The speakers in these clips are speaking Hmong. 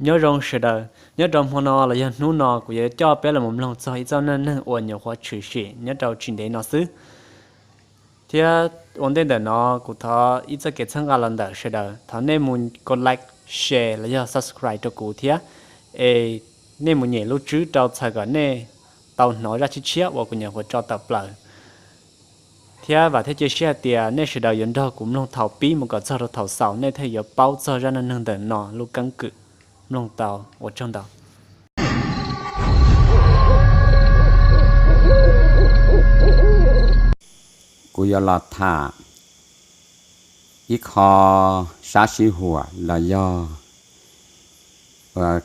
Nyob zoo sawv daws, nyob rau hmo no los yog hnub no kuv yuav coj peb los mus mloog txog ib txoj neej neeg uas nyuam qhuav tshwm sim nyob rau tsis ntev no xwb. Thiab ua ntej ntawm no kuv thov ib txoj kev txhawb nqa los ntawm sawv daws, thov nej mus like, share los yog subscribe rau kuv thiab, es nej mus nyem lub tswb rau txhawm kom nej tau hnov zaj tshiab tshiab uas kuv nyuam qhuav tso tawm plaws. Thiab vam thiab cia siab hais tias nej sawv daws yuav nrog kuv mloog thaum pib mus kom txog rau thaum xaus nej thiaj yuav paub txog zaj neej neeg ntawm no lub keeb kwm. Mloog tau, ua tsaug ntau. Kuv yuav los tham ib qho sab sib huam los yog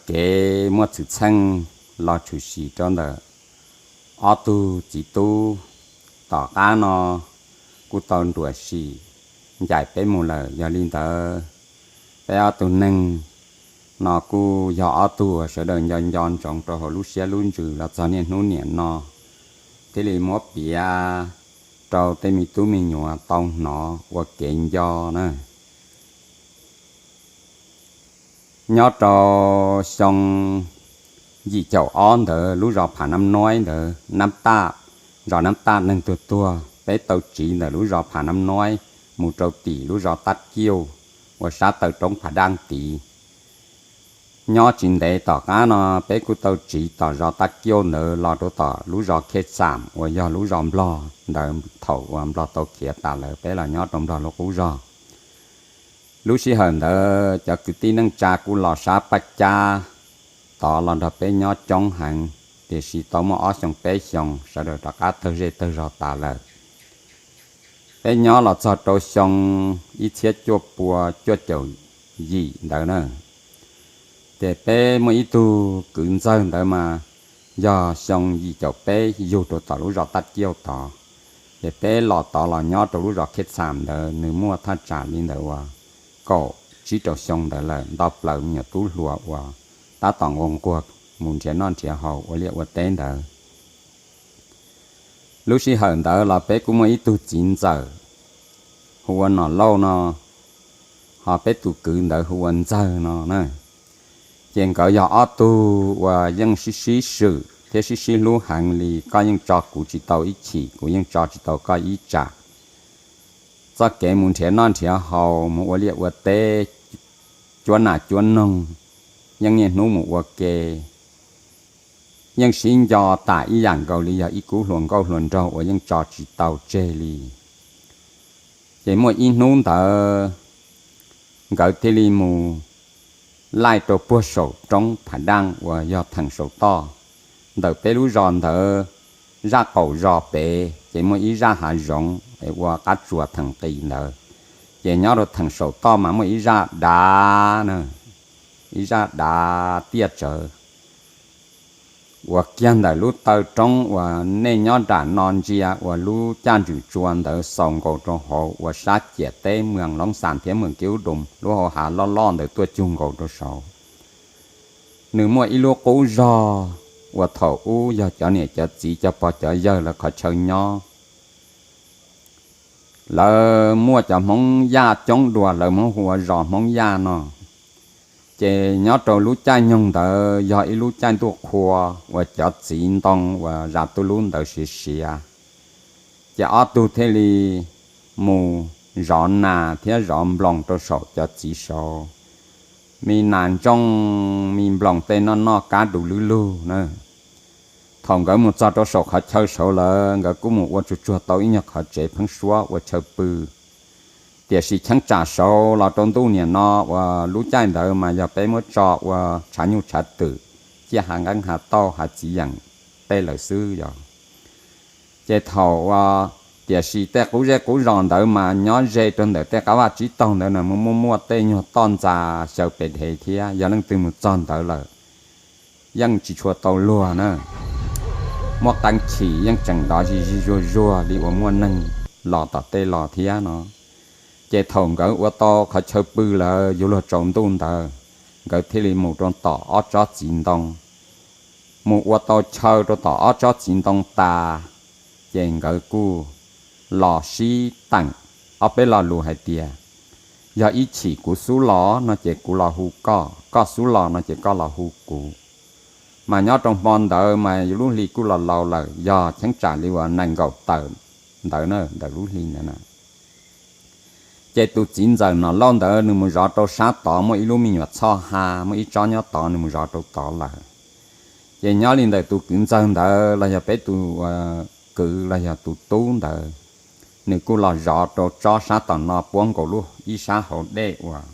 kev muaj txwm txheej los tshwm sim rau ntawm ob tug txiv tub. Tom qab no kuj tau nruam sim ncaim peb mus lawm, yog li ntawd peb ob tug neeg no kuj yog ob tug sawv daws nco nco ntsoov rau hauv lub siab lub ntsws los txog niaj hnub niam no thiaj li muab piav rau tej me tub me nyuam tau hnov ua kev nco na. Nyob rau xyoo yim caum ob ntawd lub zos Pham Nab Nuaib ntawd, Nab Taj, zos Nab Taj neeg tuag tuag, peb tau tsiv ntawm lub zos Pham Nab Nuaib mus rau tim lub zos Taj Kiuj uas sab taw roob Phav Daj tid. Nyob tsis ntev tom qab no peb kuj tau tsiv tom zos Taj Kiuj ntawd los rau tom lub zos Khej Xam uas yog lub zos Nplog ntawd thaum uas Nplog tau khiav tas lawm peb los nyob rau Nplog lub qub zos. Lub sij hawm ntawd cov kwv tij neej tsa kuj los sab Paj Cab tod los nrog peb nyob coob heev, tiam sis tau muaj ob xyoo peb xyoos sawv daws rov qab tawg zej tawg zog tas lawm. Peb nyob los txog rau xyoo ib txhiab cuaj pua cuaj caum yim ntawd na, ces peb muaj ib tug kwv ntxawg ntawd mas yog xyoo yim caum peb yug rau tom lub zos Taj Kiuj tod. Ces peb los tod los nyob rau lub zos Khej Xam ntawd nws muaj thaj tsam li ntawd uas kaum tsib rau xyoo ntawd lawm, nto plaws me nyuam tub hluas uas tab tom nquag nquag mus nrhiav noj nrhiav haus ua liaj ua teb ntawd. Lub sij hawm ntawd los peb kuj muaj ib tug txiv ntxawm hu ua Nom Lauj no, ho peb tus kwv ntawd hu ua Ntxawg no na. Ces nkawd yog ob tug uas yeej sib sib swm thiab sib sib hlub heev li, koj yeej tso kuv tsis tau ib chim, kuv yeej tso tsis tau koj ib tsam. Txoj kev mus nrhiav noj nrhiav haus, mus ua liaj ua teb, cuab nas cuab noog, yeej niaj hnub mus ua ke, yeej sib nco tas ib yam nkaus li yog ib kub hluas nkauj hluas nraug uas yeej tso tsis tau tseg li. Ces muaj ib hnub ntawd nkawd thiaj li mus laij rau puag saum roob Phav Daj uas yog theem saum toj. Ntawm peb lub zos ntawd, zaj qaum zos pem ces muaj ib zaj hav zoov es ua qab tsuas theem qis ntawd, ces nyob rau theem saum toj mas muaj ib zaj dav na, ib zaj dav tiaj tsawv uas kiag ntawm lub taw roob uas nej nyob nram no ntsia uas lub caj ntswm tsua ntawd xaus nkaus rau hauv uas sab ciam teb Moos Loob Xas thiab Moos Kiv Ub Doo lub hauv hav loj loj ntawd tuaj cug nkaus rau saud. Nws muaj ib lub qub zog uas thaum ub yog cov niam cov txiv cov pog cov yawg lawv qhov chaw nyob. Lawv muaj cov Hmoob Yaj coob dua, lawv muab hu ua zos Hmoob Yaj no. Ces nyob rau lub caij nyoog ntawd yog ib lub caij ntuj qhua uas cov txiv ntoo uas zas tuj lub ntawd siav siav. Ces ob tug thiaj li mus zov nas thiab zov nploos rau saum cov txiv saud. Me nas ntsooj me nploos tej noj noj kab du lwb lug na. Thaum nkawd mus txog rau saum qhov chaw saud lawm, nkawd kuj mus ua tsuag tsuag tau ib nyuag qhov tsev pheeb suab ua chaw pw. Tiam sis cheeb tsam saud los rau ntuj niam no uas lub caij ntawd mas yog peb muab tso ua tshav nyuj tshav twm, ciaj hav nqeeb hav tauj hav txiv yeem tej lawm xwb yog. Ces thaum uas, tiam sis tej qub zej qub zos ntawd mas nyob ze rau ntawm tej qab vaj tsib taug ntawd na, muaj muaj muaj tej nyuag toj ntxas xyaw pes dhev thiab, yog leej twg mus txog ntawd lawm yeej tsis tshua tau luag na. Muaj qee chim yeej tseem nrov zig zig zuag zuag li uas muaj neeg los tom tej los thiab no. Ces thaum nkawd ua tau qhov chaw pw lawm yuav luag tsaus ntuj ntawd, nkawd thiaj li mus rau tom ob tsob txiv ntoo. Mus ua tau chaw rau tom ob tsob txiv ntoo tas, ces nkawd kuj los sib teem ob peb lo lus hais tias, Yog ib chim kuv xub los no ces kuv los hu koj, koj xub los no ces koj los hu kuv. Mas nyob rau hmo ntawd mas yus lub hli kuj los laus lawm, yog cheeb tsam li uas nees nkaum tawm ntawd na, ntawm lub hli ntawd na. Ces tus txiv ntxawm Nom Lauj ntawd nws mus zov rau sab tod, muaj ib lub me nyuam txhoj ha, muaj ib tsob nyob tod, nws mus zov rau tod lawm. Ces nyob li ntawm tus kwv ntxawg ntawd los yog peb tus kwv los yog tus tub ntawd, nws kuj los zov rau tsob sab tom no puab nkaus lub ib sab hauv dej uas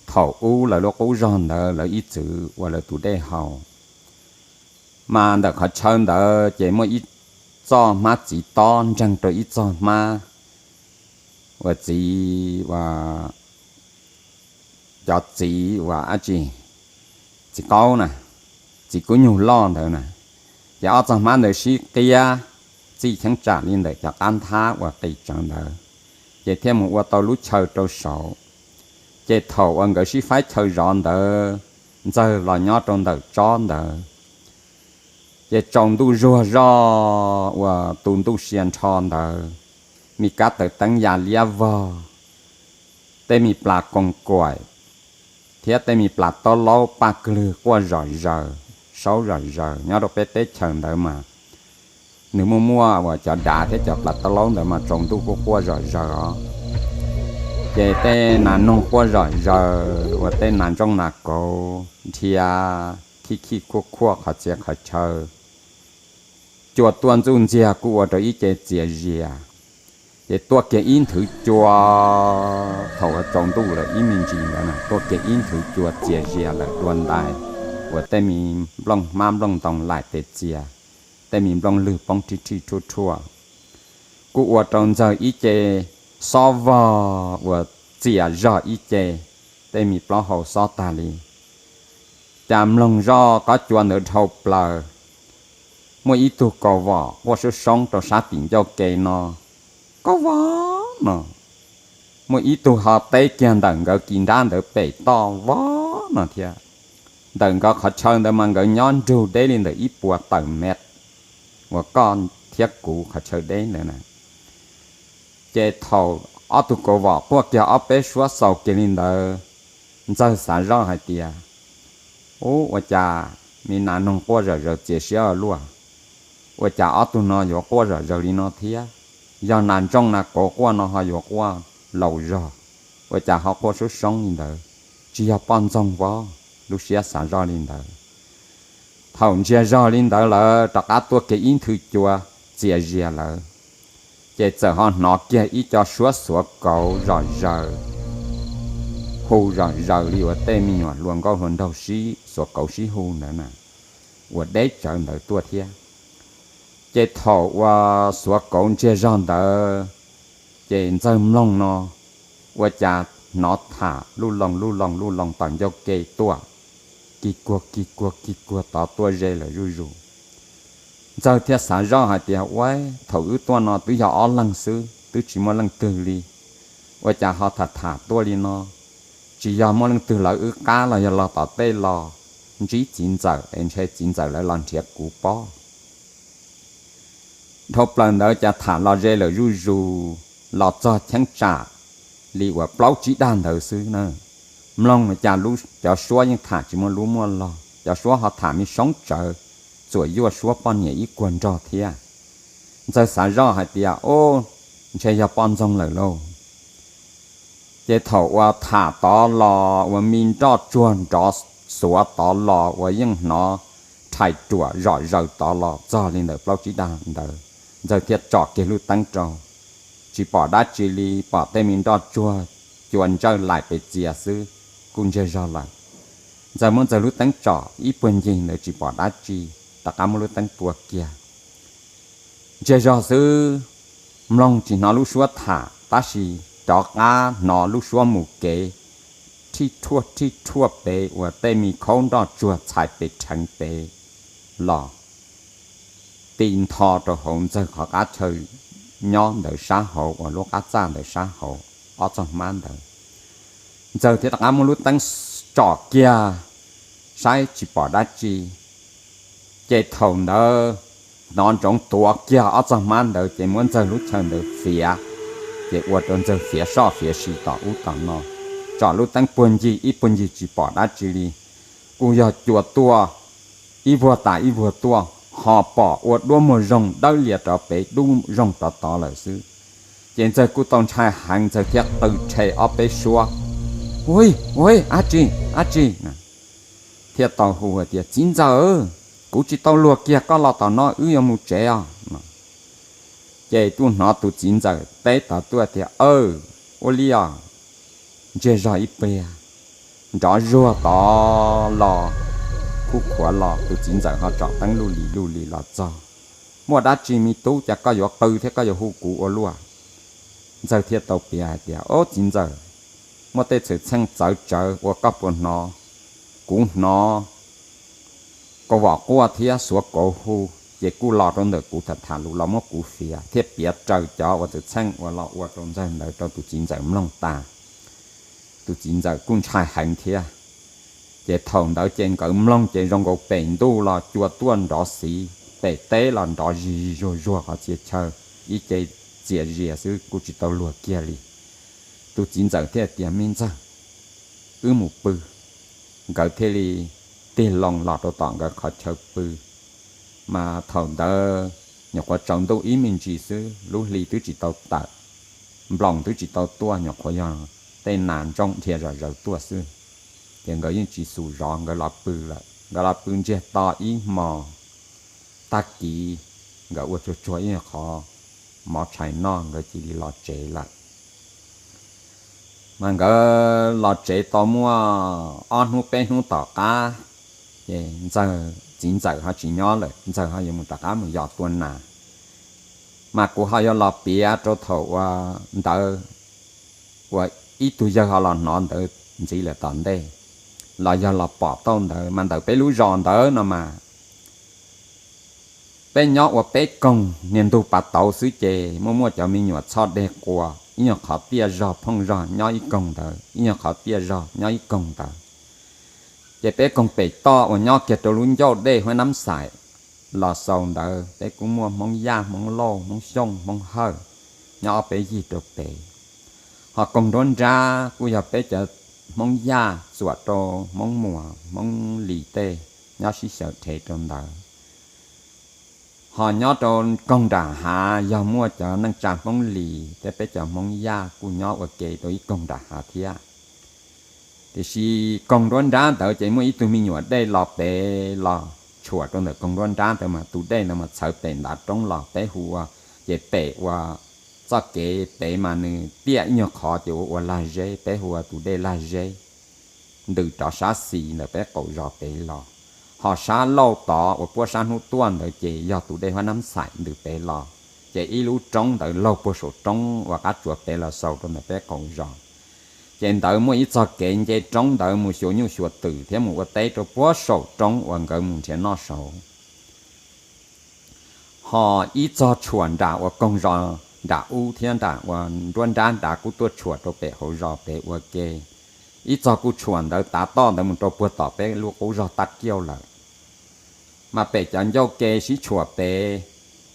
thaum ub lawv lub qub zog ntawd lawv ib txwm ua lawv tus dej haus. Mas ntawm qhov chaw ntawd ces muaj ib txoj hmab txiv tob ntseeg rau ib txoj hmab uas txiv, cov txiv uas dab tsi, txiv qaub na, txiv kub nyuj loj ntawd na. Ces ob txoj hmab ntawd sib qiab txij cheeb tsam li ntawm cov qab nthab uas qis tsawv ntawd, ces thiaj mus ua tau lub chaw rau saud. Ces thaum uas nkawd sib faib chaw zov ntawd, ntxawg los nyob rau ntawm tsob ntawd. Ces tsaus ntuj zuag zoj uas tu ntuj sia nrho ntawd, me kab tawv teeb ya liab vog, tej me plas koos kuam thiab tej me plas taub laub paj kwg lwg quaj zom zaws, saub zom zaws. Nyob rau peb teb chaws ntawd mas nws muaj muaj uas cov dav thiab cov plas taub laub ntawd mas tsaus ntuj kuj quaj zom zaws os. Ces tej nas noog quaj zom zaws uas tej nas ntsooj nas kauv nrhia khij khij khuaj khuaj qhov txhia qhov chaw. Cua tuaj ntxuj ntxiag kuj ua rau ib ce txias zias. Ces tuaj kiag ib nthwv cua, thaum uas tsaus ntuj lawm ib me ntsis ntawd na, tuaj kiag ib nthwv cua txias zias lawm dua ntais, uas tej me nplooj hmab nplooj ntoo laim tes txias, tej me nplooj lwg poob rhij rhij rhuaj rhuaj. Kuj ua rau ntxawg ib ce xob vog uas txias zog ib ce, tej me plaub hau xob tag li. Cas mloog zoj qab cua ntawd dhau plaws, muaj ib tug kaus vom quaj sub soob rau sab tim ncauj ke no, kaus vom no. Muaj ib tug ho teb kiag ntawm nkawd kis nrab ntawd pem toj vov no thiab. Ntawm nkawd qhov chaw ntawd mas nkawd nyob nrug deb li ntawm ib puas tawm mev uas koj thiab kuv qhov chaw deb ntawd na. Ces thaum ob tug kaus vom quaj kiag ob peb suab xaus kiag li ntawd, ntxawg xav zoj hais tias, Ub, ua cas me nas noog quaj zom zaws txias siab ua luaj? Ua cas ob tug no yuav quaj zom zaws li no thiab? Yog nas ntsooj nas kauv quaj no ho yuav quaj laus zog, ua cas ho quaj sub soob li ntawd? Tsis yog poj ntxoog vov? Lub siab xav zoj li ntawd. Thaum ntsiag zog li ntawd lawm rov qab tuaj kiag ib nthwv cua txias zias lawm, ces txawm ho hnov kiag ib co suab xuav kauv zom zaws, hu zom zaws li uas tej me nyuam hluas nkauj hluas nraug sib xuav kauv sib hu ntawd na, uas deb tsawv ntawd tuaj thiab. Ces thaum uas xuav kauv ntsiag zog ntawd, ces ntxawg mloog no, ua cas hnov tham luj loo luj loo luj loo tom ncauj ke tuaj, kig kuag kig kuag kig kuag tod tuaj ze lawm zuj zus. Ntxawg thiaj xav zoj hais tias, Ua, thaum wb tuaj no twb yog ob leeg xwb, twb tsis muaj leej twg li, ua cas ho tham tham tuaj li no? Tsis yog muaj leej twg lawv wb qab los yog los tom tej los ntsib txiv ntxawm es ntshe txiv ntxawm lawv los nrhiav kuv pob. Dhau plaws ntawd cas tham los ze lawm zuj zus, los txog cheeb tsam li uas plaub tsib dag ntawd xwb na. Mloog cas cov suab yeej tham tsis muaj lub muaj log, cov suab ho tham me soob tsawv, txuam yuaj suab poj niam ib kuag nrog thiab. Ntxawg xav zoj hais tias, Ub, ntshe yog poj ntxoog lawm lauj. Ces thaum uas tham tod los uas me nroj tsuag nrov xuav tod los uas yeej hnov rhais ruam zom zaws tod los txog li ntawm plaub tsib dag ntawd, ntxawg thiaj tsom kiag lub teeb rau. Tsis pom dab tsi li, pom tej me nroj tsuag cua ntsawj laim pes txias xwb, kuj ntsiag zog lawm. Ntxawg muab ntxawg lub teeb tsom ib puag ncig ntawd tsis pom dab tsi, rov qab muab lub teeb tua kiag. Ntsiag zog xwb, mloog tsis hnov lub suab tham, tab sis rov qab hnov lub suab mus kev rhij rhuaj rhij rhuaj pes uas tej me khaub nroj tsuag txhais pes rheev pes los ti ntho rau hauv ntxawg qhov qab chaw nyob ntawd sab hauv uas lub qab txaj ntawd sab hauv ob txoj hmab ntawd. Ntxawg thiaj rov qab muab lub teeb tsom kiag saib tsis pom dab tsi. Ces thaum ntawd hnov ntsoov tuav kiag ob txoj hmab ntawd ces muab ntxawg lub chaw ntawd fiav ces ua rau Ntxawg fiav soj fiav si tom ub tom no, tsom lub teeb puag ncig ib puag ncig tsis pom dab tsi li. Kuj yog cua tuaj ib vuag tas ib vuag tuaj, ho pom ua duab muag zoo dawb lias rov pem dub zoog rov tod lawm xwb. Ces Ntxawg kuj tau ntshai heev, Ntxawg thiaj qw rhe ob peb suab, Ui, ui, dab tsi, dab tsi? Thiaj tau hu tias, Txiv ntxawm, kuv tsis tau luag kiag, koj los tom no wb yuav mus tsev os. Ces kuj hnov tus txiv ntxawm teb tod tuaj tias, Aw, ua li os, ntsiag zog ib pliag, nrov zuag tod los, khuj khuav los, tus txiv ntxawm ho tsom teeb lub lis lub lis los txog. Muaj dab tsi me tub, cas koj yuav qw thiab koj yuav hu kuv ua luaj? Ntxawg thiaj tau piav hais tias, Ob, txiv ntxawm, muaj tej xwm txheej txawv tsawv uas koj puas hnov, kuv hnov kauv vom quaj thiab xuav kauv hu, ces kuj los rau ntawm kuv tham tham lus los muab kuv fiav thiab piav raws cov uas xwm txheej uas los ua rau Ntxawg ntawd rau tus txiv ntxawm mloog tas. Tus txiv ntxawm kuj ntshai heev thiab. Ces thaum ntawd ces nkawd mloog ces zoo nkaus pem ntuj los cua tuaj nrov xiv, pem teb los nrov zig zig zuag zuag qhov txhia chaw, ib ce txias zias xwb kuj tsis tau luag kiag li. Tus txiv ntxawm thiaj tias, Me ntxawg, wb mus pw. Nkawd thiaj li tig loo los rau tom nkawd qhov chaw pw. Mas thaum ntawd nyuam qhuav tsaus ntuj ib me ntsis xwb, lub hli twb tsis tau tawm, nploos twb tsis tau tuaj, nyuam qhuav yog tej nas ntsooj dhia zom zaws tuaj xwb. Ces nkawd yeej tsis xus zov, nkawd los pw lawm. Nkawd los pw ntsiag to ib hmos, tag kis nkawd ua tsuag tsuag ib qho mov tshais noj, nkawd cia li los tsev lawm. Mas nkawd los tsev tau muaj ob hnub peb hnub tom qab, ces Ntxawg, txiv ntxawm ho tsis nyob lawm, Ntxawg ho yuav mus rov qab mus yos tua nas. Mas kuv ho yuav los piav rau thaum uas ntawd, uas ib tug yawg ho los hnov ntawd ntxiv lawm tom ntej, los yog los pom tau ntawd. Mas ntawm peb lub zos ntawd no mas peb nyob ua peb koog niag ntug pas tauv xwb, ces muaj muaj cov me nyuam txhoj deg quas, ib nyuag qhov tiaj zog phooj zog nyob ib koog ntawd, ib nyuag qhov tiaj zog nyob ib koog ntawd. Ces peb koog pem toj uas nyob kiag rau lub ncauj dej Huab Nab Xais los xaus ntawd, peb kuj muaj Hmoob Yaj, Hmoob Lauj, Hmoob Xyooj, Hmoob Hawj, nyob ob peb yig rau pem. Ho koog nruab nrab kuj yog peb cov Hmoob Yaj txuam rau Hmoob Muas, Hmoob Lis tej, nyob sib xyaw rhev rau ntawd. Ho nyob rau koog nram hav yog muaj cov neej tsa Hmoob Lis thiab peb cov Hmoob Yaj kuj nyob ua ke rau ib koog nram hav thiab. Tiam sis koog nruab nrab ntawd ces muaj ib tug me nyuam dej los pem los tshuam rau ntawm koog nruab nrab ntawd, mas tus dej ntawd mas txhawv pem ntav roob los peb hu ua, ces pem uas txoj kev pem mas nws tiaj ib nyuag qhov ces ua ua lag zeb, peb hu ua tus dej lag zeb, ntws rov sab xis ntawm peb qaum zos pem los. Ho sab laug tod uas puab sab hnub tuaj ntawd ces yog tus dej Huab Nab Xais ntws pem los, ces ib lub roob ntawd laug puag saum roob uas qab tsuas pem los xaus rau ntawm peb qaum zos. Ces ntawd muaj ib txog kev nce roob ntawd mus xyuas nyuj xyuas twm thiab mus ua teb rau puag saum roob uas nkawd mus nrhiav noj saud. Ho ib txog tshuam nram uas koog zos nram ub thiab nram uas nruab nrab nrad kuj tuaj tshuam rau pem hauv zos pem ua ke. Ib txog kuj tshuam ntawd tav toj ntawd mus rau puag tom peb lub qub zog Tag Kiauj lawm. Mas pem cov ncauj ke sib tshuam pem,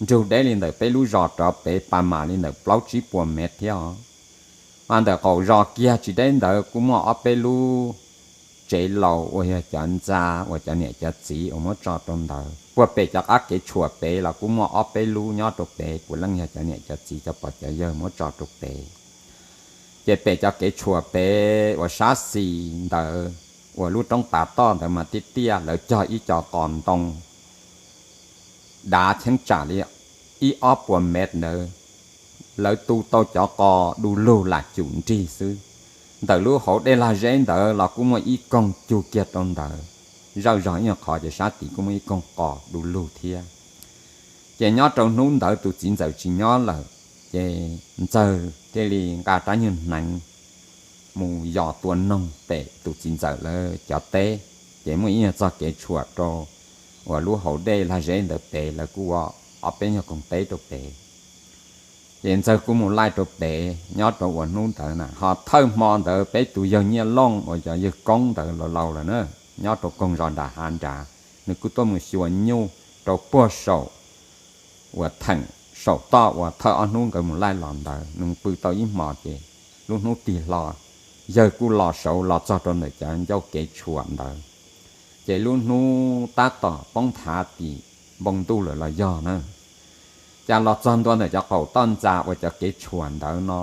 nrug deb li ntawm peb lub zos rov pem pas mam li ntawm plaub tsib puas mev thiab os. Mas ntawm qaum zos kiag tsis deb ntawd kuj muaj ob peb lub tsev laus uas yog cov ntxa uas cov niam cov txiv uas muab tso rau ntawd. Puag pem cov qab kev tshuam pem los kuj muaj ob peb lub nyob rau pem, puav leej yog cov niam cov txiv cov pog cov yawg muab tso rau pem. Ces pem cov kev tshuam pem uas sab xis ntawd uas lub roob tav toj ntawd mas tiaj tiaj, lawv cog ib co qos ntoo dav cheeb tsam li ib ob puas mev ntawd, lawv tu tau cov qos du lug lam cum nrig xwb. Ntawm lub hauv dej lag zeb ntawd los kuj muaj ib koog cug kiag rau ntawd, zawj zog ib nyuag qhov ces sab tid kuj muaj ib koog qos du lug thiab. Ces nyob rau hnub ntawd tus txiv ntxawm tsis nyob lawm, ces Ntxawg thiaj li nqa rab nyuag hneev mus yos tua noog pem tus txiv ntxawm lawv cov teb. Ces muaj ib nyuag txoj kev tshuam rau uas lub hauv dej lag zeb ntawd pem, lawv kuj ua ob peb nyuag koog teb rau pem. Ces Ntxawg kuj mus laij rau pem nyob rau uas hnub ntawd na. Ho thawj hmo ntawd peb tus yawg Nyiaj Looj uas cov yawg koob ntawd laus laus lawm na, nyob rau koog zos nram hav nrad, nws kuj tuaj mus xyuas nyuj rau puag saum uas theem saum toj uas thawj ob hnub nkawd mus laij los ntawd, nws pw tau ib hmos ces lub hnub tig hlo, yawg kuj los saud los txog rau ntawm cov ncauj kev tshuam ntawd. Ces lub hnub tab tom poob thav tim npoo ntuj lawm los yog na, cas los txog ntua ntawm cov qaum toj ntxa uas cov kev tshuam ntawd no,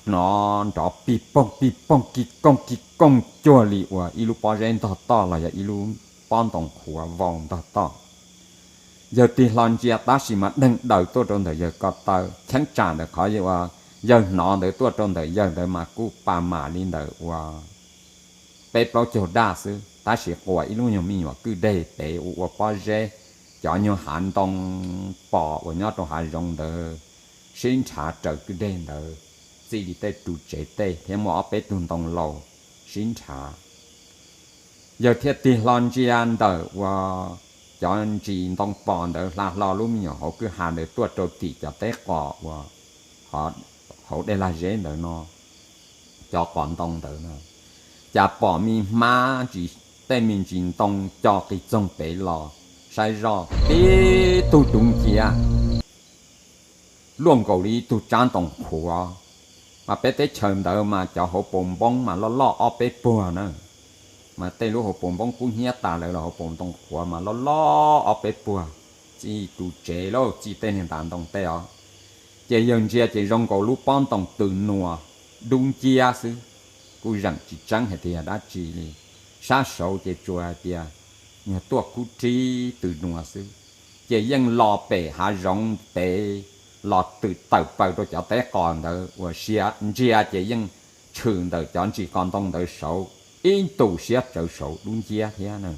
hnov nrov pij poog pij poog ki koog ki koog cuag li uas ib lub pob zeb ntog toj los yog ib lub pob ntoo qhuav vau ntog toj. Yawg tig hlo ntsia tab sis mas deeg daws tuaj rau ntawm yawg ko taw, cheeb tsam ntawm qhov uas yawg hnov ntawd tuaj rau ntawm yawg ntawd mas kuj pa mam li ntawm uas peb plaub caug daj xwb, tab sis quas ib lub nyuag me nyuam kwj deg pem ua ua pob zeb, cov nyuag hav ntoo pos uas nyob rau hav zoov ntawd sib nrhav raws kwj deg ntawd, txij li tej ru tsev tej thiab muaj ob peb tug ntoo laus sib nrhav. Yawg thiaj tig hlo ntsia ntawm uas cov ntsis ntoo pos ntawd hla hlo lub me nyuam hauv kwj ha ntawd tuaj rau tim cov teb qos uas hauv dej lag zeb ntawd no, cov qos ntoo ntawd no, cas pom me hmab ntsis, tej me ntsis ntoo co qis txoog pem los, saib zoj tib tug dub nciab luaj nkaus li ib tug tsab ntoo qhuav. Mas peb teb chaws ntawd mas cov hauv paus npoob mas loj loj ob peb puag na, mas tej lub hauv paus npoob kub hnyiab tas lawm los hauv paus ntoo qhuav mas loj loj ob peb puag, txij ru tsev lauj, txij tej niag ntas ntoo tej os. Ces yawg ntsia ces zoo nkaus lub pob ntoo tws nuas dub nciab xwb, kuj zeem tsis tseeb hais tias yog dab tsi li. Sab saud ces tsuas hais tias nyuag tuaj kub rib tws nuas xwb. Ces yeej los pem hav zoov pem, los twm tawm plaws rau cov teb qos ntawd uas sia ntsia ces yeej tshwm ntawm cov ntsis qos ntoo ntawd saud ib ntus siab tsawv saud dub nciab thiab na.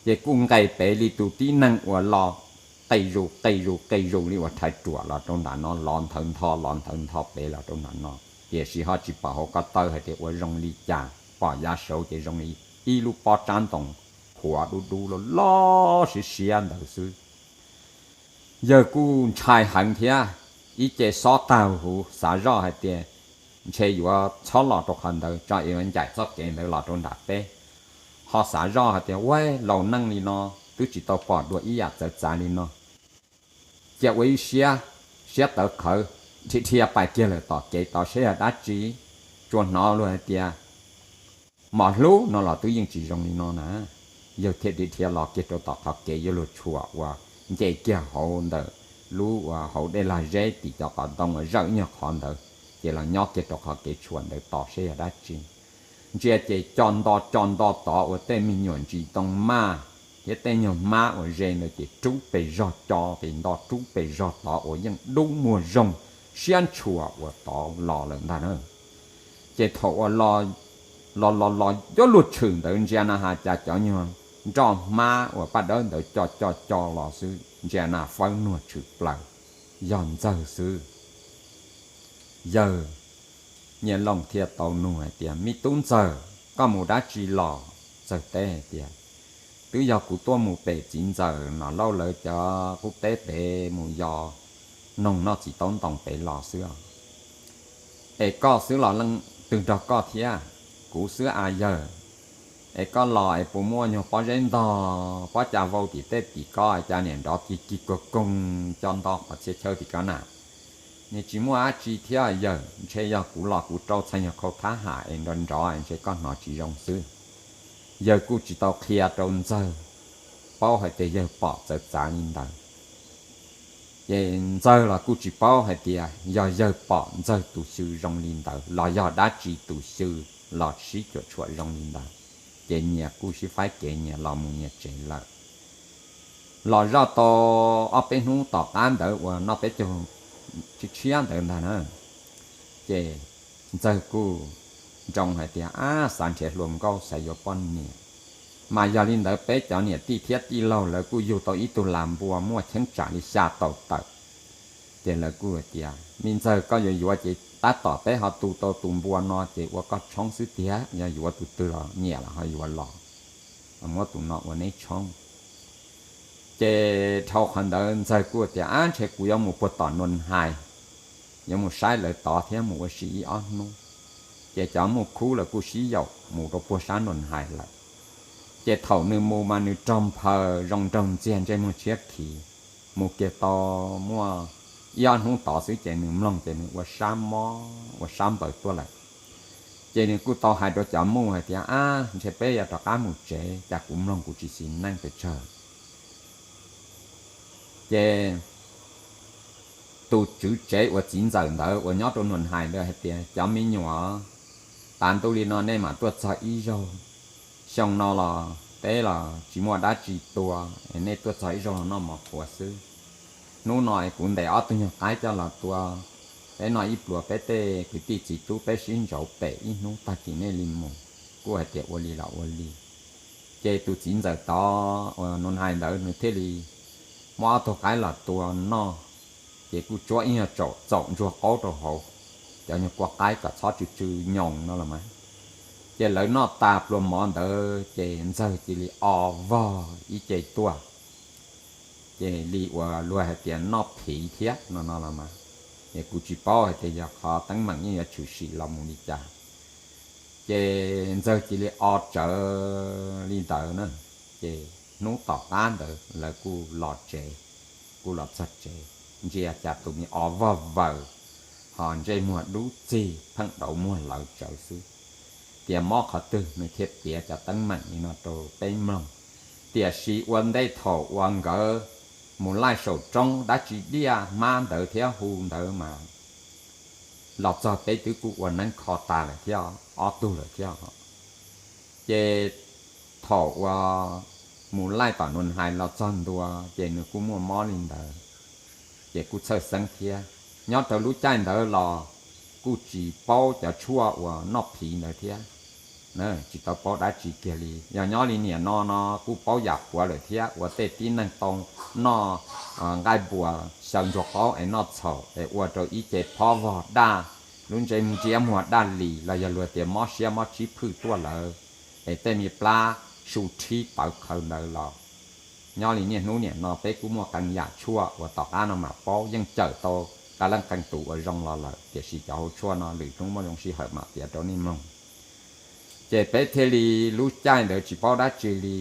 Ces kuj nqes pem li tus tib neeg uas los qis zus qis zus qis zus li uas rhais ruam los rau nram no, los nthawv ntho los nthawv ntho pem los rau nram no, tiam sis ho tsis pom hauv ko taw hais tias ua zoo li cas, pom yav saud ces zoo li ib lub pob tsab ntoo qhuav dub dub loj loj siab siab ntawd xwb. Yawg kuj ntshai heev thiab, ib ce xob tag huv, xav zoj hais tias ntshe yuav txhob los rau qhov ntawd, tso es yuav ncaim txoj kev ntawd los rau nram peb. Ho xav zoj hais tias, ua, laus neej li no twb tsis tau pom dua ib yam txawv txav li no, cia ua ib siab, siab tawv qhawv, dhia dhia pais kiag lawm tom kev tod seb yog dab tsi. Tsuas hnov luag hais tias mos hlub no los twb yeej tsis zoo li no na. Yawg thiaj dhia dhia los kiag rau tom qhov kev yuav luag tshuam uas nce kiag hauv ntawm lub uas hauv dej lag zeb tim cov qos ntoo uas zawj ib nyuag qhov ntawd, ces los nyob kiag rau qhov kev tshuam ntawd tos seb yog dab tsi. Ntsia ces co nto co nto tod uas tej me nyuam ntsis ntoo maj thiab tej nyuag hmab uas ze ntawd ces rub pes zog, co pes nto rub pes zog tod uas yeej dub muag zoo siab ntshua uas tod los lawm ntag na. Ces thaum uas los los los yuav luag tshwm ntawd ntsia na has cas cov nyuag nroj hmab uas paj dawb ntawd co co co los xwb, ntsia na fawb nuag tshwm plaws, yog Ntxawg xwb. Yawg Nyiaj Looj thiaj tau nug hais tias, me tub Ntxawg, koj mus dab tsi los? Ntxawg teb hais tias, twb yog kuv tuaj mus pem txiv ntxawm Nom Lauj lawv cov qub teb pem mus yos noog noj txiv taub ntoo pem los xwb os. Es koj xwb los leej twg nrog koj thiab? Kuv xwb a yawg. Es koj los es puas muaj nyuag pob zeb ntog pob ca vau tim tej tim koj cas niam nrov kig kig koog koog co nto qhov txhia chaw tim koj na? Niag tsis muaj dab tsi thiab yawg, ntshe yog kuv los kuv rau txhais nyuag khau thab ham es nrov nrov es ntshe koj hnov tsis zoo xwb. Yawg kuj tsis tau qhia rau Ntxawg paub hais tias yawg pom txawv txav li ntawd. Ces Ntxawg los kuj tsis paub hais tias yog yawg pom Ntxawg tus xyw zoo li ntawd los yog dab tsi tus xyw los sib cuam tshuam zoo li ntawd. Ces nyias kuj sib faib kev nyias los mus nyias tsev lawm. Los zoj tau ob peb hnub tom qab ntawd uas noj peb caug tshiab tshiab ntawd ntag na, ces Ntxawg kuj nroo hais tias, ab, xav nrhiav hluas nkauj xav yuav poj niam. Mas yog li ntawd peb cov niam tij thiab tij laug lawv kuj yug tau ib tug las npua muaj cheeb tsam li xya tau tawm. Ces lawv kuj hais tias, me Ntxawg, koj yuav yuav ces tab tom peb ho tu tau tus npua no ces ua koj tshoob xwb tiag, yog yuav tus twg los nyiam los ho yuav los, muab tus no ua neb tshoob. Ces dhau qhov ntawd Ntxawg kuj tias, ab, ntshe kuv yuav mus puag tom Nua Hais, yuav mus saib lawv tod thiab mus ua si ib ob hnub. Ces cov muaj khub lawv kuj sib yaum mus rau puag sab Nua Hais lawm. Ces thaum nws mus mas nws rog nphaws zoo nraug ntxiag ntsej muag tshiab khiv, mus kiag tau muaj ib ob hnub tod xwb ces nws mloog ces nws ua sab mob ua sab npaws tuaj lawm. Ces nws kuj tau hais rau cov muj hais tias, Ab, ntshe peb yuav rov qab mus tsev, cas kuv mloog kuv tsis xis neej pes tsawg. Ces tus tswv tsev uas txiv ntxawm ntawd uas nyob rau Nus Hais ntawd hais tias, Cov me nyuam, tav ntuj li no nej mam tuaj txog ib zaug. Xyoo no los peb los tsis muaj dab tsi tua, nej tuaj txog ib zaug los noj mov qhuav xwb. Hnub no kuv ntes ob tug nyuag qaib coj los tua, peb noj ib pluag, peb tej kwv tij txiv tub peb sib ntsauv pem ib hnub, tag kis nej li mus. Kuj hais tias ua li los ua li. Ces tus txiv ntxawm tod uas Nus Hais ntawd nws thiaj li muab ob tug qaib los tua noj. Ces kuj tsuab ib nyuag tsaum txaum ntsuag qaub rau hauv, cov nyuag kua qaib kom txhob tsw tsw nyoos no los mas. Ces lawv noj tas pluas mov ntawd ces Ntxawg cia li o vog ib ce tuaj, ces li uas luag hais tias noj phiv thiab no no los mas. Ces kuv tsis paub hais tias yog qhov teeb meem yeej yuav tshwm sim los mus li cas. Ces Ntxawg cia li o tsawv li ntawd na. Ces hnub tom qab ntawd lawv kuj los tsev, kuj los txog tsev, ntsia cas tus me o vog vaws, ho ntsej muag dub txig pheej dauv muag lawv tsawv xwb. Tias mob qhov twg nws thiaj piav cov teeb meem li no rau peb mloog. Tiam sis ua ntej thaum uas nkawd mus laij saum roob dab tsi diaj hmab ntawd thiab hu ntawd mas los txog peb twb kuj ua neeb kho tas lawm thiab, ob tug lawm thiab. Ces thaum uas mus laij tom Nus Hais los txog ntua ces nws kuj muaj mob li ntawd, ces kuj txhawj xeeb thiab. Nyob rau lub caij ntawd los kuj tsis paub cov tshuaj uas noj phiv ntawd thiab, tsis tau paub dab tsi kiag li. Yog nyob li niam no no kuj paub yam puav lawm thiab, ua tej tib neeg tau noj nqaij npuas xyaw ntsuag qaub es noj txhaum es ua rau ib ce phob vog daj, lub ntsej ntsiab muag daj lis los yog luag tias mob siab mob tsib phwj tuaj lawm, es tej me plab su rhib tawv qhawv ntawd los. Nyob li niaj hnub niam no peb kuj muaj qee yam tshuaj uas tom qab no mam paub, yeej cawm tau qee leej qee tus uas zoo los lawm, tiam sis cov hauv tshuaj no lwm hnub muaj zoo sij hawm mam piav rau nej mloog. Ces peb thiaj li lub caij ntawd tsis paub dab tsi li,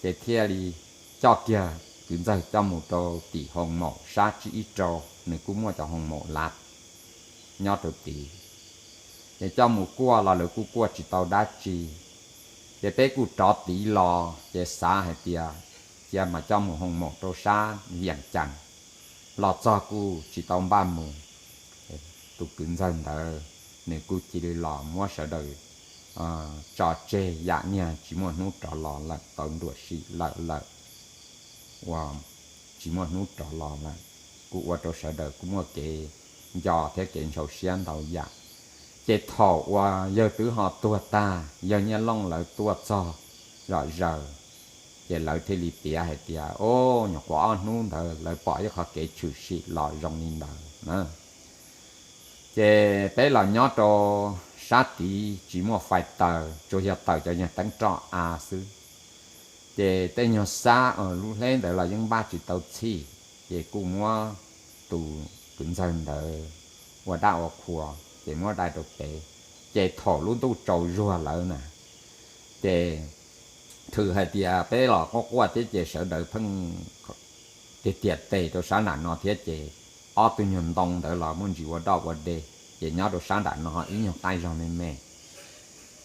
ces thiaj li coj kiag kwv Ntxawg coj mus rau tim hoo maum sab tsib ib rau, nws kuj muaj cov hoo maum lav nyob rau tid. Ces coj mus kuaj los lawv kuj kuaj tsis tau dab tsi. Ces peb kuj rov tid los ces xav hais tias cia mas coj mus hoo maum rau sab Viam Cas, los txog kuj tsis tau npaj mus. Tus kwv Ntxawg ntawd nws kuj cia li los muab sawv daws tso tseg yam niag tsis muaj hnub rov los lawm, tau nruam sim lawm lawm, uas tsis muaj hnub rov los lawm, kuj ua rau sawv daws kuj muaj kev nco thiab kev ntshaus siab ntau yam. Ces thaum uas yawg twb ho tuag tag, yawg Nyiaj Looj lawv tuaj txog zom zaws, ces lawv thiaj li piav hais tias, o, nyuam qhuav ob hnub ntawd lawv pom ib qhov kev tshwm sim los zoo li ntawd na. Ces peb los nyob rau sab tid tsis muaj fais taws, tsuas yog taws cov nyuag teeb roj av xwb. Ces tej nyuag xab lub hleb ntawd los yeej npaj tsis tau txhij, ces kuj muab tus kwv Ntxawg ntawd ua dab ua qhua, ces muab dai rau pem. Ces thaum lub ntuj tsaus zuag lawm na, ces thwm hais tias peb los quaj quaj thiab ces sawv daws pheej tiag tiag tes rau sab nram no thiab ces ob tug nyuag ntoo ntawd los muaj ntsis ua doj ua dej, ces nyob rau sab nram no ib nyuag qaij zog me me.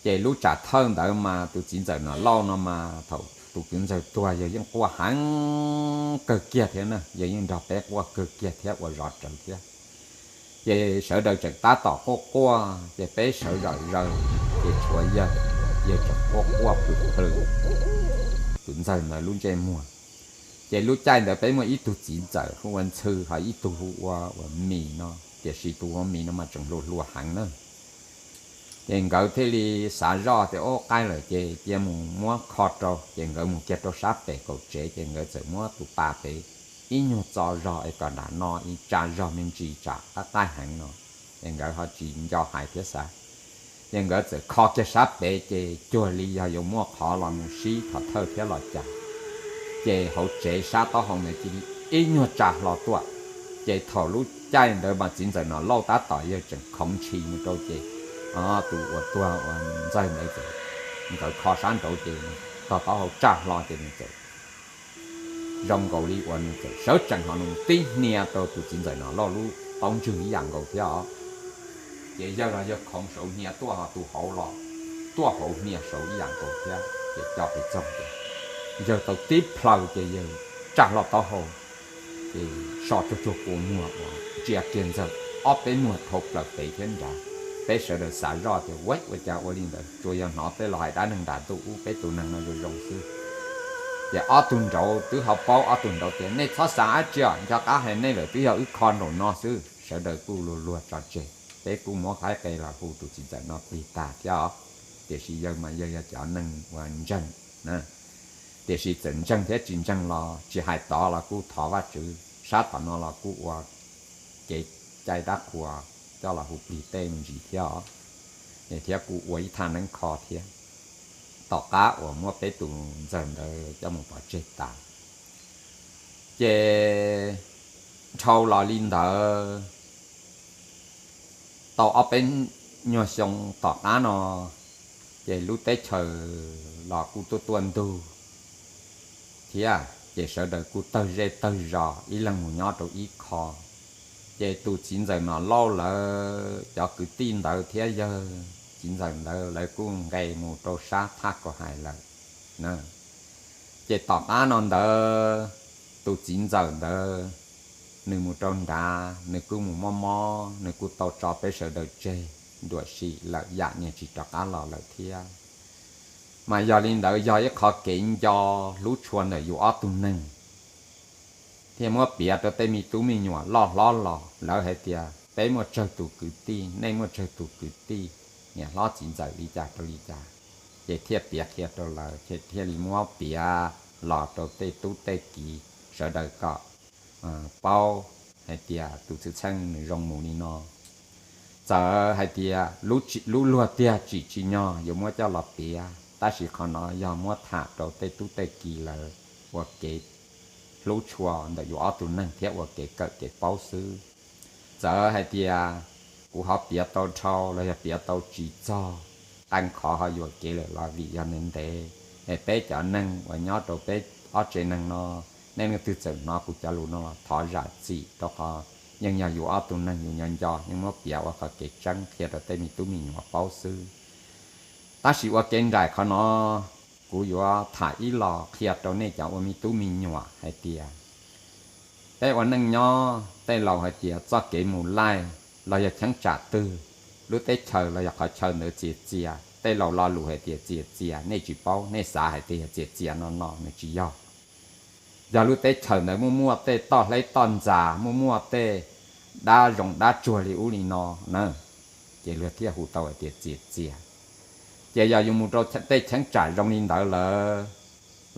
Ces lub tsam thawj ntawd mas tus txiv ntxawm Nom Lauj no mas thaum tus kwv Ntxawg tuag yawg yeej quaj heev kawg kiag thiab na, yawg yeej nrog peb quaj kawg kiag thiab ua zov rawv thiab. Ces sawv daws tseem tab tom quaj quaj ces peb sawv zom zaws, ces tshuav yawg, yawg tseem quaj quaj plhws plhws kwv Ntxawg ntawd lub ntsej muag. Ces lub caij ntawd peb muaj ib tug txiv ntxawm hu ua Ntxhw, ho ib tug hu ua, ua Mis no, tiam sis tus hu ua Mis no mas tseem hluas hluas heev na. Ces nkawd thiaj li xav zoj tias, Ub, qaij lawm ces cia mus muab kho rau. Ces nkawd mus kiag rau sab pem kaum tsev, ces nkawd txawm muab tus pas pem ib nyuag txo zog es kom nram no ib tsa zog me ntsis tsam qab qaij heev no. Ces nkawd ho tsis nco hais thiab xav, ces nkawd txawm kho kiag sab pem, ces cuag li yog yuav muaj qhov los mus sib thov thawj thiab los cas, ces hauv tsev sab taub hau ntawd cia li ib nyuag tsa hlo tuaj. Ces thaum lub caij ntawd mas txiv ntxawm Nom Lauj tab tom yawg tseem khoov ntshis mus rau, ces tus uas tuag ua Ntxawg ntawd txawm, nkawd kho sab nraud ces tog taub hau tsa hlo ces nws txawm zoo nkaus li uas nws txawm sawv tsees ho nws tib hnia rau tus txiv ntxawm no loj lub taub ntswg ib yam nkaus thiab os. Ces yawg los yawg khoov saum hnia tuaj ho tus hauv los tuaj hauv hnia saud ib yam nkaus thiab. Ces coj pes txog ces yawg tau tib plhaw ces yawg tsaj hlo taub hau ces so tsuag tsuag kua muag uas ntsia kiag Ntxawm ob peb muag dhau plaws pem thiab nrad. Peb sawv daws xav zoj tias ua, ua cas ua li ntawd, tsuas yog hnov tej laus hais dab neeg nram ntuj ub, peb tus neeg no zoo zoo xwb. Ces ob tug nraud twb ho paub, ob tug nraud tias nej txhob xav dab tsi os, nco qab hais nej lawm, twb yog wb kho nraum no xwb. Sawv daws kuj luag luag tso tseg, peb kuj muab qaib qe los hu tus txiv ntxawm no plig tag thiab os. Tiam sis yawg mas yawg yog cov neeg uas ntseeg na, tiam sis txawm ntseeg thiab tsis ntseeg los tsis hais tod los kuj thov Vajtswv, sab tom no los kuj ua kev cai dab qhuas coj los hu plig tej me ntsis thiab os, thiab kuj ua ib thaj neeb kho thiab. Tom qab uas muab peb tus Ntxawm ntawd coj mus pov tseg tas ces dhau los li ntawd tau ob peb nyuag xyoo tom qab no, ces lub teb chaws los kuj tuaj tuaj ntug thiab, ces sawv daws kuj tawg zej tawg zos ib leeg mus nyob rau ib qho. Ces tus txiv ntxawm Nom Lauj lawv cov kwv tij ntawd thiab yawg txiv ntxawm ntawd lawv kuj nqes mus rau sab thaj Kaus Hais lawm na. Ces tom qab no ntawd tus txiv ntxawm ntawd nws mus rau nrad, nws kuj mus mob mob, nws kuj tau tso peb sawv daws tseg nruam sim lawm, yam niag tsis rov qab los lawm thiab. Mas yog li ntawd yog ib qho kev nco hlub tshua ntawm yus ob tug neeg thiaj muab piav rau tej me tub me nyuam loj hlob los lawv hais tias peb muaj tsawg tus kwv tij, nej muaj tsawg tus kwv tij, niam hlob txiv ntxawm li cas rau li cas, ces thiaj piav qhia rau lawv, thiaj li muab piav los rau tej tub tej kiv sawv daws kom paub hais tias tus txheej txheej nws zoo mus li no. Txawm hais tias lub luag tiag tsim tsis nyog yuav muab coj los piav, tab sis qhov no yog muab tham rau tej tub tej kiv lawv ua kev hlub tshua ntawm yus ob tug neeg thiab ua kev kawm kev paub xwb. Txawm hais tias kuv ho piav tau dhau los yog piav tau tsis txog, qee qhov ho yuam kev lawm los vim yog ntev ntev, es peb cov neeg uas nyob rau peb ob tsev neeg no, nej leej twg txawm hnov kuv cov lus no los thov zam txim, rau qhov yeej yog yus ob tug neeg yus nyob nco, yeej muab piav ua qhov kev tseeb qhia rau tej me tub me nyuam paub xwb. Tab sis ua kev nraim qhov no, kuv yuav tham ib los qhia rau nej cov ua me tub me nyuam hais tias peb ua neej nyob, tej laus hais tias txoj kev mus laij los yog cheeb tsam twg, lub teb chaws los yog qhov chaw ntawd txias txias, tej laus lo lus hais tias txias txias, nej tsis paub, nej xav hais tias yog txias txias no no, nws tsis yog. Yog lub teb chaws ntawd muaj muaj tej toj hleb toj ntxas, muaj muaj tej dab zoo dab tsuag li ub li no na, ces luag thiaj hu tau hais tias txias txias. Ces yog yus mus rau tej cheeb tsam zoo li ntawd lawm,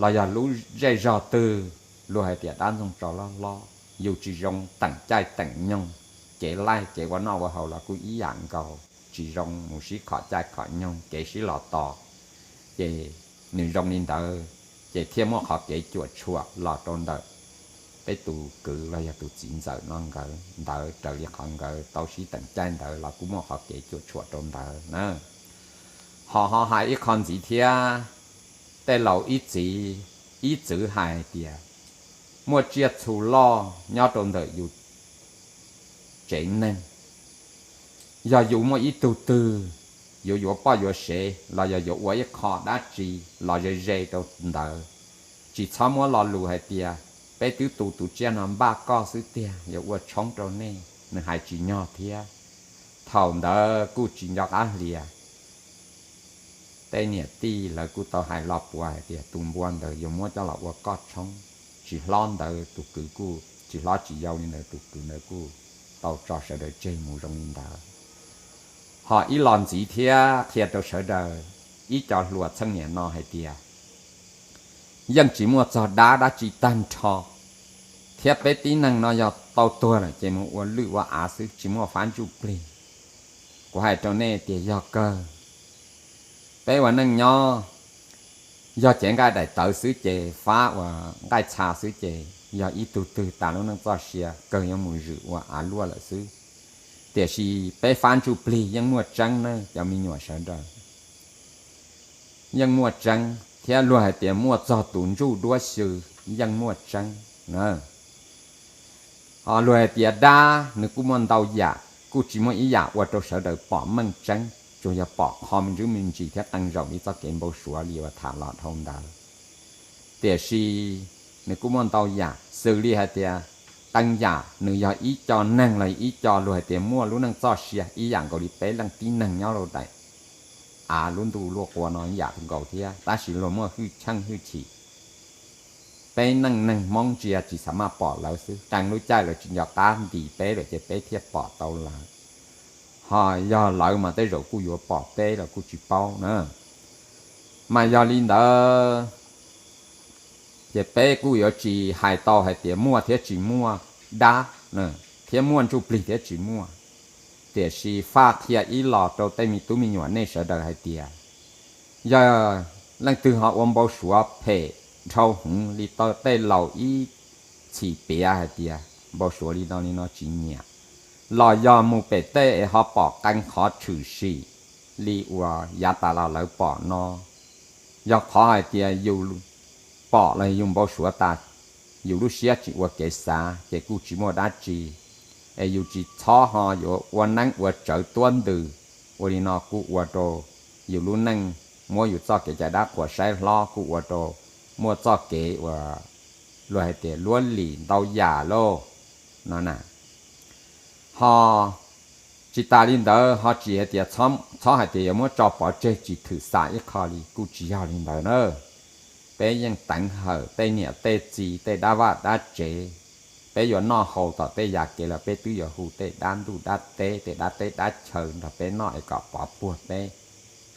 los yog lub zej zog twg, luag hais tias dab ntxoog tso loj hlob, yus tsis zoo teem caij teem nyoog, kev laij kev ua noj ua haus los kuj ib yam nkaus, tsis zoo mus sib khom caij khom nyoog, kev sib los tos. Ces nws zoo li ntawd, ces thiaj muaj qhov kev cuam tshuam los rau ntawm peb tus kwv los yog tus txiv ntxawm no nkawd ntawd, raws li qhov nkawd tau sib teem caij ntawd los kuj muaj qhov kev cuam tshuam rau ntawd na. Ho ho hais ib qho ntxiv thiab, tej laus ib txwv, ib txwv hais tias muaj tsiaj txhu loj nyob rau ntawm yus tsev neeg. Yog yus muaj ib tug twg yuav yuav poj yuav sev los yog yuav ua ib qho dab tsi los ze ze rau ntawd, tsis txhob muab lo lus hais tias peb twb tu tus tsiaj no npaj koj xwb tiag, yuav ua tshoob rau nej, nws hais tsis nyog thiab. Thaum ntawd kuj tsis nco qab hlias, tej niam tij lawv kuj tau hais lo puav hais tias tus npua ntawd yuav muab coj los ua koj tshoob. Tsis hlob ntawd tus kwv kuj tsis hlob tsis yau li ntawd, tus kwv ntawd kuj tau tso sawv daws tseg mus zoo li ntawd. Ho ib los ntxiv thiab qhia rau sawv daws, ib co hluas txheej niam no hais tias yeej tsis muaj txog dab dab tsi tag nrho, thiab peb tib neeg no yog tau tuag lawm ces mus ua lwj ua av xwb, tsis muaj fab ntsuj plig. Kuv hais rau nej tias yog kawg. Peb ua neej nyob, yog cev nqaij daim tawv xwb ces fab ua nqaij txha xwb ces yog ib tug twg tas lub neej txoj sia kawg yuav mus zwm ua av luaj lawm xwb. Tiam sis peb fab ntsuj plig yeej muaj tseeb na cov me nyuam sawv daws. Yeej muaj tseeb thiab luag hais tias muaj txog tus ntsuj duab xyw yeej muaj tseeb na. Ho luag hais tias dab nws kuj muaj ntau yam, kuj tsis muaj ib yam ua rau sawv daws pom meej tseeb, tsuas yog pom qho me ntsis me ntsis thiab qee zaum li txoj kev npau suav li uas tham los dhau ntawd. Tiam sis nws kuj muaj ntau yam, xws li hais tias qee yam nws yog ib co neeg los ib co luag hais tias muaj lub neej txoj sia ib yam nkaus li peb leej tib neeg nyob rau daim av lub ntuj luaj qua no ib yam nkaus thiab, tab sis luag muaj hwj chim hwj chim. Peb neej neeg Hmoob ntsia tsis xav maj pom lawv xwb, qee lub caij lawv tsis nco qab ntis peb lawm ces peb thiaj pom tau lawv. Ho yog lawv mas tej zaum kuj yuav pom peb los kuj tsis paub na. Mas yog li ntawd ces peb kuj yuav tsis hais tau hais tias muaj thiab tsis muaj dab, thiab muaj ntsuj plig thiab tsis muaj. Tiam sis faj qhia ib los rau tej me tub me nyuam nej sawv daws hais tias, yog leej twg ho ua npau suav phem dhau hwv li tau tej laus ib txhis piav hais tias npau suav li no li no tsis nyiam, los yog mus pem tej es ho pom qee qhov tshwm sim li uas yav tas los lawv pom no, yog qhov hais tias yus pom los yus npau suav tas, yus lub siab tsis ua kev xav ces kuj tsis muaj dab tsi. Es yus tsis txhob ho yuav ua neeb ua tsawv tuab ntws, ua li no kuj ua rau yus lub neej muab yus txoj kev cai dab qhuas saib hlob, kuj ua rau muaj txoj kev uas luag hais tias luab lim ntau yam lauj no na. Ho tsis tas li ntawd ho tsis hais tias, txhob hais tias yuav muab tso pov tseg tsis thwm xam ib qho li, kuj tsis yog li ntawd na. Peb yeej teev hawm tej niam tej txiv tej dab vaj dab tsev, peb yuav noj haus tom tej yam kev los peb twb yuav hu tej dab ntuj dab teb tej dab teb dab chaw nrog peb noj es kom pov puag peb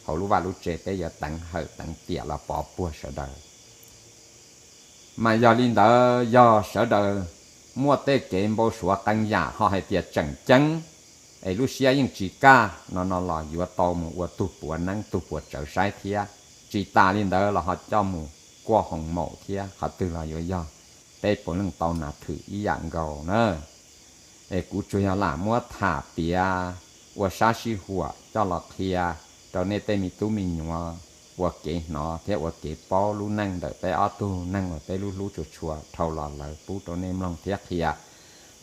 hauv lub vaj lub tsev, peb yuav teev hawm teev tiam los pov puag sawv daws. Mas yog li ntawd yog sawv daws muaj tej kev npau suav qee yam ho hais tias tseem ceeb es lub siab yeej tsis kaj no no los yuav tau mus ua tug puav neeb tug puav tsawv saib thiab. Tsis tas li ntawd los ho coj mus kuaj hoo maum thiab, qhov twg los yuav yog peb puav leej tau nas thwm ib yam nkaus na. Es kuv tsuas yog lam muab tham piav ua sab sij huam coj los qhia rau nej tej me tub me nyuam ua kev hnov thiab ua kev paub lub neej ntawm peb ob tug neeg uas peb lub hlub tshua tshua dhau los lawm pub rau nej mloog thiab qhia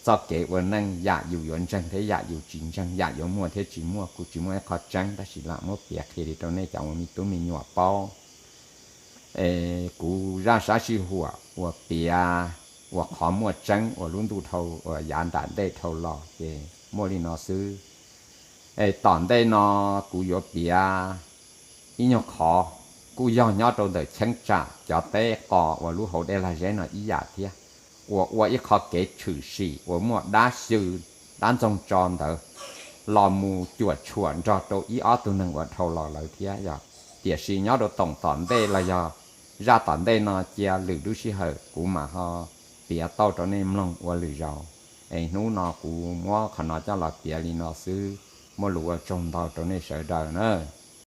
txoj kev ua neej yam yus yuav ntseeg thiab yam yus tsis ntseeg, yam yuav muaj thiab tsis muaj, kuj tsis muaj ib qho tseeb, tab sis lam muab piav qhia li rau nej cov uas me tub me nyuam paub. Es kuv zaj sab sij huam uas piav ua qhov muaj tseeb uas lub ntuj dhau uas yav nram ntej dhau los ces muaj li no xwb. Es tom ntej no kuv yuav piav ib nyuag qhov kuj yog nyob rau ntawm cheeb tsam cov teb qos uas lub hauv dej lag zeb no ib yam thiab, uas ua ib qho kev tshwm sim uas muaj dab xyw dab ntxoog tso ntawd los mus cuam tshuam nrog rau ib ob tug neeg uas dhau los lawm thiab yog. Tiam sis nyob rau toom tom ntej los yog zaj tom ntej no cia lwm lub sij hawm kuv mam ho piav tau rau nej mloog ua lwm zaus. Es hnub no kuv muab qhov no coj los piav li no xwb, muaj lus ua tsaug ntau rau nej sawv daws na.